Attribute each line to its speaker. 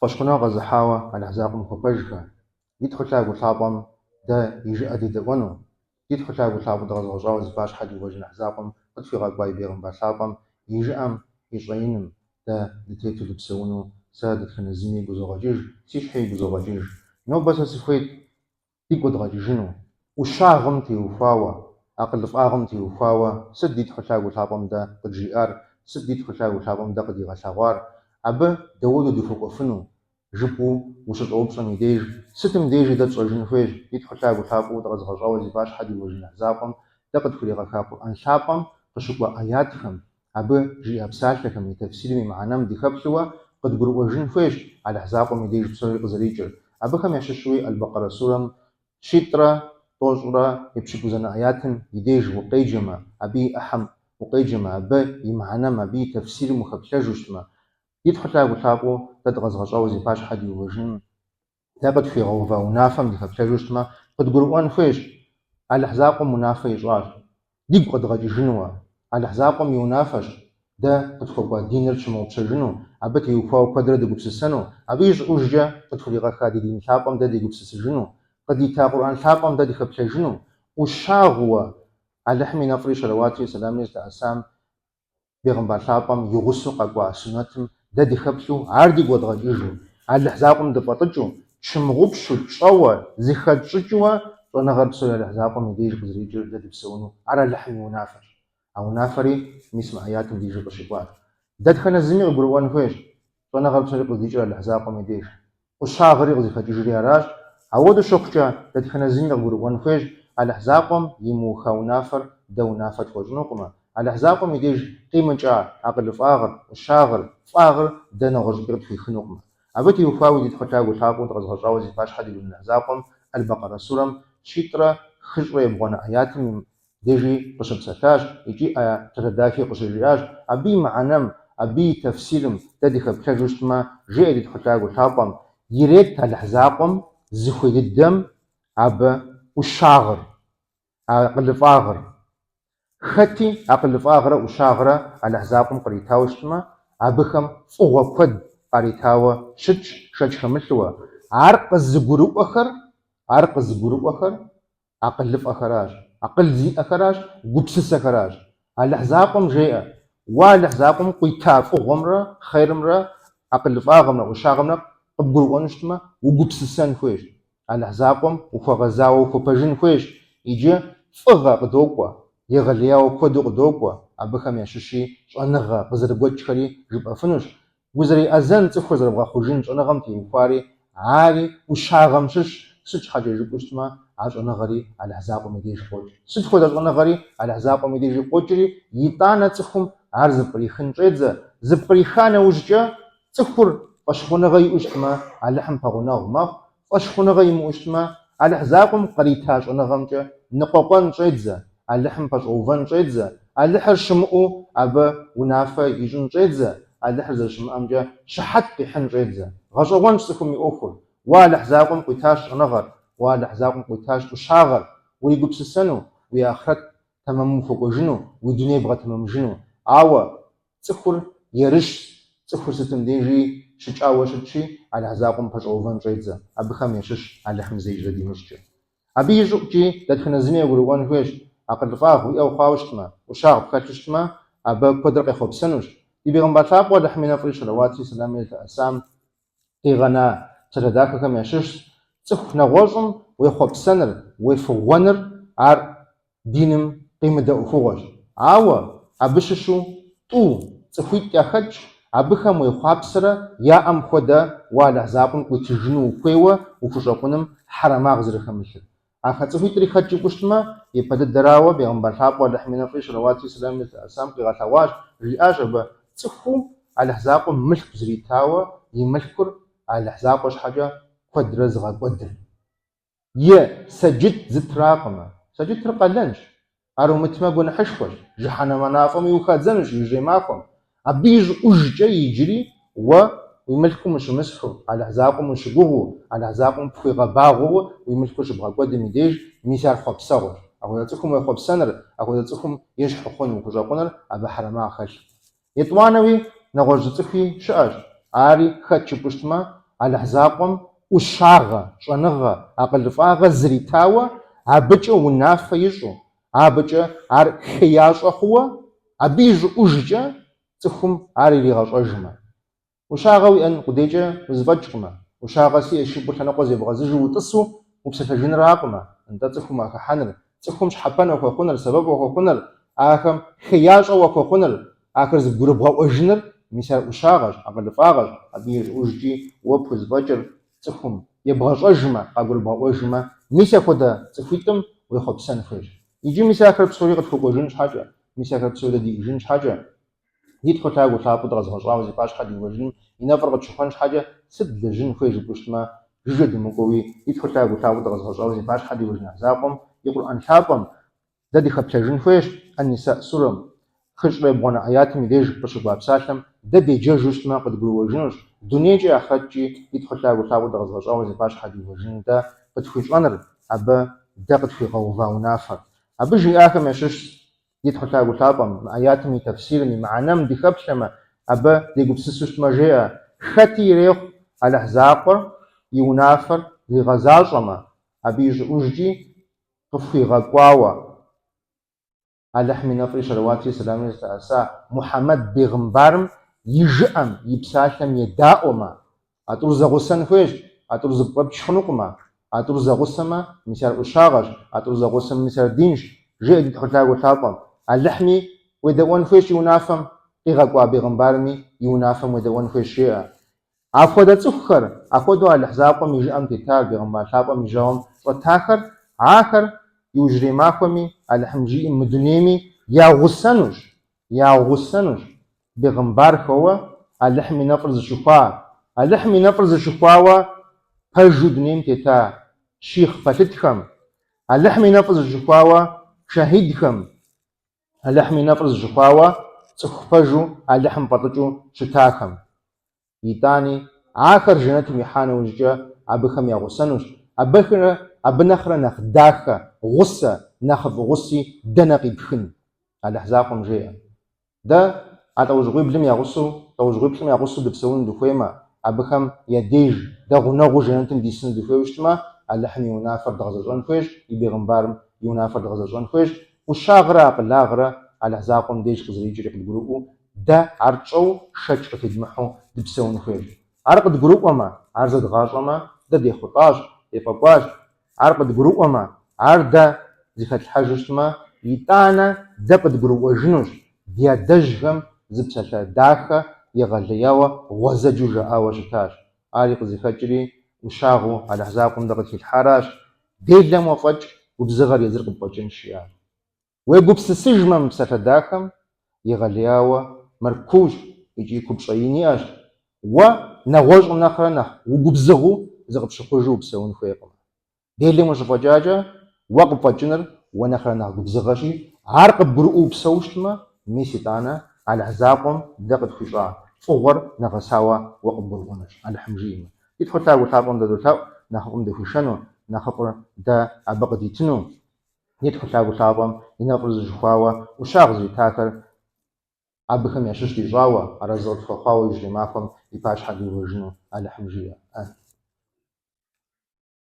Speaker 1: Фӏэщхъуныгъэ къэзыхьауэ Алыхь закъуэм хуэпэжхэ, ди Тхьэу Лъагэу Лъапӏэм дэ и жыӏэ дедэӏуэну, ди Тхьэу Лъагэу Лъапӏэу дыкъэзыгъэщӏауэ зи пащхьэ диувэжын Алыхь закъуэм къытхуигъэкӏуа и бегъымбар лъапӏэм и жыӏэм, и щӏэиным дэ дытету дыпсэуну сэ дэтхэнэ зыми игу изогъэкӏыж, си щхьи игу изогъэкӏыж. Нобэ сэ сыхуейт дигу къэдгъэкӏыжыну, ӏущагъым теухуауэ, акъылыфӏагъым теухуауэ сыт ди Тхьэу Лъагэу Лъапӏэм дэ къыджиӏар, сыт ди Тхьэу Лъагэу Лъапӏэм дэ къыдигъэлъэгъуар, абы дауэду дыхуэкӏуэфыну, жыпӏэу ущыщӏэупщӏэм и деж, сытым дежи дэ тщӏэжын хуейщ ди Тхьэу Лъагэу Лъапӏэу дыкъэзыгъэщӏауэ зи пащхьэ диувэжын Алыхь закъуэм дэ къытхуригъэха Къурӏэн лъапӏэм къыщыкӏуа ӏэятхэм, Абы жиӏа псалъэхэм, и тэфсирым и мыхьэнэм дыхэплъэуэ къыдгурыӏуэжын хуейщ Алыхь закъуэм и деж псори къызэрикӏыр. Абыхэм ящыщуи Аль-Бакъэрэ сурэм щитӏрэ тӏощӏрэ епщыкӏузанэ ӏэятым и деж укъеджэмэ, абы и ӏыхьэм укъеджэмэ, абы и мыхьэнэм, абы и тэфсирым ухэплъэжу щытмэ, ди Тхьэу Лъагэу Лъапӏэу дэ дыкъэзыгъэщӏауэ зи пащхьэ диувэжыным Дэ къытхуигъэува унафэм дыхэплъэжу щытмэ, къыдгурыӏуэн хуейщ, Алыхь закъуэм унафэ ищӏащ. Дигу къэдгъэкӏыжынуэ, Алыхь закъуэм и унафэщ дэ къытхуэкӏуа диныр тщымыгъупщэжыну, абы теухуауэ куэдрэ дыгупсысэну, абы ищӏыӏужкӏэ къытхуригъэха ди дин лъапӏэм дэ дегупсысыжыну, къыдита Къурӏэн лъапӏэм дэ дыхэплъэжыну, ӏущагъыуэ Алыхьым и нэфӏри щэлэуатри сэламри зылъэӏэсам Бегъымбар лъапӏэм и гъусэу къэкӏуа сунэтым дэ дыхэплъу, ар дигу къэдгъэкӏыжу, Алыхь закъуэм дыфӏэлӏыкӏыу, тщымыгъупщу, тщӏэуэ, зыхэтщӏыкӏыуэ щӏэныгъэр псори Алыхь закъуэм и деж къызэрикӏыр дэ дыпсэуну, ар Алыхьым и унафэщ. А унафэри мис мы ӏэятым дежи къыщыкӏуащ. Дэтхэнэ зыми къыгурыӏуэн хуейщ, щӏэныгъэр псори къыздикӏыр Алыхь закъуэм и деж. ӏущагъри къызыхэкӏыжри аращ. Ауэдэу щыхъукӏэ, дэтхэнэ зыми къыгурыӏуэн хуейщ, Алыхь закъуэм имыуха унафэр дэ унафэ тхуэщӏынукъымэ, Алыхь закъуэм и деж къимыкӏа акъылыфӏагъыр, ӏущагъыр, фӏагъыр дэ нэгъуэщӏыпӏи къытхуихынукъымэ. Абы теухуауи ди Тхьэу Лъагэу Лъапӏэу дыкъэзыгъэщӏауэ зи пащхьэ диувэжын Алыхь закъуэм Аль-Бакъэрэ сурэм щитӏрэ хыщӏрэ ебгъуанэ ӏэятым и дежи къыщыпсэлъащ икӏи псалъэ дахи къыщыжиӏащ. Абы и мыхьэнэм, абы и тэфсирым дэ дыхэплъэжу щытмэ, жеӏэ ди Тхьэу Лъагэу Лъапӏэм, ирет Алыхь закъуэм зыхуей дыдэм абы ӏущагъыр, акъылыфӏагъыр. Хэти акъылыфӏагърэ ӏущагърэ Алыхь закъуэм къритауэ щытмэ, абыхэм фӏыгъуэ куэд къаритауэ щытщ, шэч хэмылъуэ. Ар къызыгурыӏуэхэр, ар къызыгурыӏуэхэр Акъылыфӏэхэращ, акъыл зиӏэхэращ, гупсысэхэращ. Алыхь закъуэм жеӏэ, Уэ Алыхь закъуэм къуита фӏыгъуэмрэ хъерымрэ, акъылыфӏагъэмрэ ӏущагъэмрэ къыбгурыӏуэну щытмэ, угупсысэн хуейщ. Алыхь закъуэм ухуэгъэзауэ ухуэпэжын хуейщ. Иджы фӏыгъэ къыдокӏуэ, егъэлеяуэ куэду къыдокӏуэ, абыхэм ящыщи щӏэныгъэ къызэрыгуэкӏхэри жыпӏэфынущ. Узэреӏэзэн, цӏыхур зэрыбгъэхъужын щӏэныгъэм теухуари, ари ӏущагъэм щыщ, сыт щхьэкӏэ жыпӏэу щытмэ, а щӏэныгъэри Алыхь закъуэм и деж къокӏ. Сыт хуэдэ щӏэныгъэри Алыхь закъуэм и дежи къокӏри, итӏанэ цӏыхум ар зыпкърихын щӏедзэ. Зыпкъриха нэужькӏэ, цӏыхур фӏэщхъуныгъэ иӏэу щытмэ, Алыхьым пэгъунэгъу мэхъу, Фӏэщхъуныгъэ имыӏэу щытмэ, Алыхь закъуэм кърита щӏэныгъэмкӏэ ныкъуэкъуэн щӏедзэ, Алыхьым пэщӏэувэн щӏедзэ, Алыхьыр щымыӏэу абы унафэ ищӏын щӏедзэ, Алыхьыр зэрыщымыӏэмкӏэ щыхьэт къихьын щӏедзэ. Гъэщӏэгъуэнщ цӏыхум и ӏуэхур. Уэ Алыхь закъуэм къуитащ щӏэныгъэр, уэ Алыхь закъуэм къуитащ ӏущагъэр, уригупсысэну, уи ахърэт тэмэмым ухуэкӏуэжыну, уи дуней бгъэтэмэмыжыну. Ауэ цӏыхур ерыщщ, цӏыхур сытым дежи щыкӏауэ щытщи, Алыхь закъуэм пэщӏэувэн щӏедзэ, абыхэм ящыщ Алыхьым зэи дэ димыщӏкӏэ. Абы ищӏыӏукӏи дэтхэнэ зыми ягурыӏуэн хуейщ, акъылыфӏагъ уиӏэу хъуауэ щытмэ, ӏущагъ пхэлъу щытмэ, абы куэдыр къехъуэпсэнущ. Ди бегъымбар лъапӏэу Алыхьым и нэфӏри щэлэуатри сэламри зылъэӏэсам къигъэна псалъэ дахэхэм ящыщщ, цӏыху нэгъуэщӏым уехъуэпсэныр, уефыгъуэныр ар диным къимыдэ ӏуэхугъуэщ. Ауэ абы щыщу тӏу, цӏыхуитӏ яхэтщ, абыхэм уехъуапсэрэ яӏэм хуэдэ уэ Алыхь закъуэм къуитыжыну ухуейуэ ухущӏэкъуным хьэрэмагъ зэрыхэмылъыр. Ахэ цӏыхуитӏри хэт жыпӏэу щытмэ, япэ дыдэрауэ, бегъымбар лъапӏэу Алыхьым и нэфӏри щэлэуатри сэламри зылъэӏэсам къигъэлъэгъуащ, жиӏащ абы, цӏыхуу Алыхь закъуэм мылъку зритауэ и мылъкур Алыхь закъуэ щхьэкӏэ куэдрэ зыгъэкӏуэдыр. Е сэджыт зытракъымэ. Сэджытыр къалэнщ. Ар умытмэ гуэныхьышхуэщ, жыхьэнэмэ мафӏэми ухадзэнущ иужьрей махуэм. Абы ищӏыӏужкӏэ иджыри уэ уи мылъкум ущымысхьу, Алыхь закъуэм ущыгугъыу, Алыхь закъуэм пхуигъэбагъуэу уи мылъкур щыбгъэкӏуэдым и деж, мис ар хъуэпсэгъуэщ. Апхуэдэ цӏыхум уехъуэпсэныр, апхуэдэ цӏыхум ещхь ухъуну ухущӏэкъуныр абы хьэрэмагъ хэлъкъым. Етӏуанэуи нэгъуэщӏ зы цӏыхуи щыӏэщ, ари хэт жыпӏэу щытмэ, Алыхь закъуэм ӏущагъэ, щӏэныгъэ, акъылыфӏагъэ зритауэ, абыкӏэ унафэ ищӏу, абыкӏэ ар хеящӏэ хъууэ, абы ищӏыӏужкӏэ цӏыхум ар иригъэщӏэжмэ. Ӏущагъэ уиӏэн къудейкӏэ узэфӏэкӏкъымэ, ӏущагъэ сиӏэщ жыпӏэу лъэныкъуэ зебгъэзыжу утӏысу упсэлъэжынракъымэ, нтӏэ цӏыхум уахыхьэныр, цӏыхум щхьэпэн уахуэхъуныр, сэбэп уахуэхъуныр, ахэм хеящӏэ уахуэхъуныр, ахэр зыбгурыбгъэӏуэжыныр, мис ар ӏущагъэщ, акъылыфӏагъэщ, абы ищӏыӏужкӏи уэ пхузэфӏэкӏыр цӏыхум ебгъэщӏэжмэ, къагурыбгъэӏуэжмэ, мис апхуэдэ цӏыхуитӏым уехъуэпсэн хуейщ. Иджы мис ахэр псори къытхуэкӏуэжын щхьэкӏэ, мис ахэр псори дэ диӏэжын щхьэкӏэ, Ди Тхьэу лъагэу лъапӏэу дыкъэзыгъэщӏауэ зи пащхьэ диувэжыным и нэфӏыр къытщыхуэн щхьэкӏэ сыт длэжьын хуей жыпӏэу щытмэ, жыжьэ дымыкӏуэуи, ди Тхьэу лъагэу лъапӏэу дыкъэзыгъэщӏауэ зи пащхьэ диувэжын закъуэм и Къурӏэн лъапӏэм дэ дыхэплъэжын хуейщ Ан-Нисаӏ сурэм, хыщӏрэ ебгъуанэ ӏэятым и деж къыщыкӏуа псалъэм дэ деджэжу щытмэ, къыдгурыӏуэжынущ, дунейкӏи ахърэткӏи ди Тхьэу лъагэу лъапӏэу дыкъэзыгъэщӏауэ зи пащхьэ диувэжыным дэ къытхуищӏэныр, абы дэ къытхуигъэува унафэр. Абы жиӏахэм ящыщщ Ди Тхьэу лъагэу лъапӏэм, мы ӏэятым и тэфсирым, и мыхьэнэм дыхэплъэмэ, абы дегупсысу щытмэ, жеӏэ, Хэти ирехъу Алыхь закъуэр и унафэр зигъэзащӏэмэ, абы ищӏыӏужкӏи къыфхуигъэкӏуауэ, Алыхьым и нэфӏри щэлэуатри сэламри зылъэӏэса Мухьэмэд бегъымбарым и жыӏэм, и псалъэм едаӏуэмэ, А тӏур зэгъусэн хуейщ, а тӏур зэпэпч хъунукъымэ. А тӏур зэгъусэмэ, мис ар ӏущагъэщ, а тӏур зэгъусэмэ, мис ар динщ, жеӏэ ди Тхьэу лъагэу лъапӏэм. Алыхьми уедэӏуэн хуейщ и унафэм, къигъэкӏуа бегъымбарми и унафэм уедэӏуэн хуейщ, жеӏэ. Апхуэдэ цӏыхухэр, апхуэдэу Алыхь закъуэм и жыӏэм тетар, бегъымбар лъапӏэм и жьауэм щӏэтахэр, ахэр иужьрей махуэми, Алыхьым жиӏэм мы дунейми ягъусэнущ, ягъусэнущ бегъымбархэуэ Алыхьым и нэфӏыр зыщыхуа, Алыхьым и нэфӏыр зыщыхуауэ пэжу дунейм тета щихъ пэлъытхэм, Алыхьым и нэфӏыр зыщыхуауэ шэхьидхэм, Алыхьым и нэфӏыр зыщыхуауэ цӏыху пэжу Алыхьым фӏэлӏыкӏыу щытахэм. Итӏани, ахэр жэнэтым ихьа нэужькӏэ абыхэм ягъусэнущ, абы нэхърэ нэхъ дахэ гъусэ, нэхъыфӏ гъуси дэнэ къипхын? Алыхь закъуэм жеӏэ. Дэ а лӏэужьыгъуиблым я гъусэу, лӏэужьыгъуиплӏым я гъусэу дыпсэуну дыхуеймэ, абыхэм я деж дэ гъунэгъуу жэнэтым дисыну дыхуейуэ щытмэ, Алыхьым и унафэр дгъэзэщӏэн хуейщ, и бегъымбарым и унафэр дгъэзэщӏэн хуейщ, ӏущагърэ акъылагърэ Алыхь закъуэм деж къызэрикӏри къыдгурыӏуэу, дэ ар тщӏэу шэч къытедмыхьэу дыпсэун хуейщ. Ар къыдгурыӏуэмэ, ар зэдгъащӏэмэ, дэ дехъулӏащ, дефӏэкӏуащ. Ар къыдгурыӏуэмэ, ар дэ зыхэтлъхьэжу щытмэ, итӏанэ дэ къыдгурыӏуэжынущ ди адэжьхэм зы псалъэ дахэ егъэлеяуэ гъуэзэджэу жаӏауэ щытащ. Ари къызыхэкӏри ӏущагъыу Алыхь закъуэм дэ къытхилъхьаращ, Делэм уэ фӏэкӏ, губзыгъэр езыр къыпфӏэкӏынщ, жиӏащ. Уегупсысыжмэ мы псалъэ дахэм, егъэлеяуэ мыр куущ икӏи купщӏэ ин иӏэщ, уэ нэгъуэщӏым нэхърэ нэхъ угубзыгъэу зыкъыпщыхъужу упсэун хуейкъым. Делэм ущыфӏэкӏакӏэ, уэ къыпфӏэкӏыныр уэ нэхърэ нэхъ губзыгъэщи, ар къыбгурыӏуэу упсэу щытмэ, мис итӏанэ Алыхь закъуэм дэ къытхуищӏа фӏыгъуэр нэгъэсауэ уэ къыбгурыӏуэнущ, Алыхьым жиӏэмэ. Ди Тхьэу лъагэу лъапӏэм дэ долъэӏу нэхъыфӏым дыхуишэну, нэхъыфӏыр дэ абы къыдитыну. Ди Тхьэу лъагэу лъапӏэм и нэфӏыр зыщыхуауэ ӏущагъ зритахэр абыхэм ящыщ дищӏауэ, арэзы къытхуэхъуауэ иужьрей махуэм и пащхьэ диувэжыну Алыхьым жиӏэ. Амин.